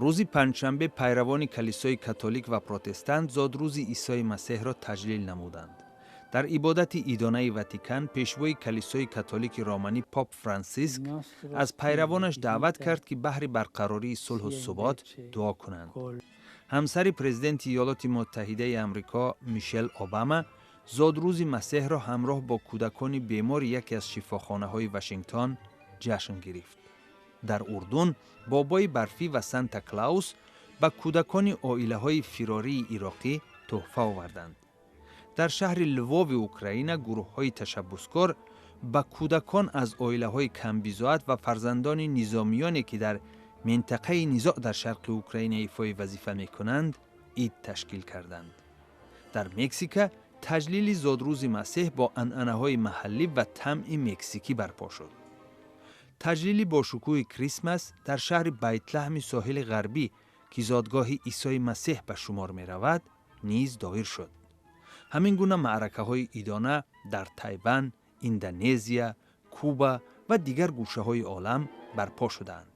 Рӯзи панҷшанбе пайравони калисои католик ва протестант зодрӯзи Исои Масеҳро таҷлил намуданд. Дар ибодати идонаи Ватикан пешвои калисои католики романӣ, поп Франсиск, аз пайравонаш даъват кард, ки баҳри барқарории сулҳу субот дуо кунанд. Ҳамсари президенти Иёлоти Муттаҳидаи Амрико Мишел Обама зодрӯзи Масеҳро ҳамроҳ бо кӯдакони бемори яке аз шифохонаҳои Вашингтон ҷашн гирифт. Дар Урдун бобои барфӣ ва Санта Клаус ба кӯдакони оилаҳои фирории ироқӣ тӯҳфа оварданд. Дар шаҳри Лвови Украина гурӯҳҳои ташаббускор ба кӯдакон аз оилаҳои камбизоат ва фарзандони низомиёне, ки дар минтақаи низоъ дар шарқи Украина ифои вазифа мекунанд, ид ташкил карданд. Дар Мексика таҷлили зодрӯзи Масеҳ бо анъанаҳои маҳаллӣ ва тамъи мексикӣ барпо шуд. Таҷлили бошукӯҳи Крисмас дар шаҳри Байтлаҳми соҳили ғарбӣ, ки зодгоҳи Исои Масеҳ ба шумор меравад, низ доир шуд. Ҳамин гуна маъракаҳои идона дар Тайван, Индонезия, Куба ва дигар гӯшаҳои олам барпо шудаанд.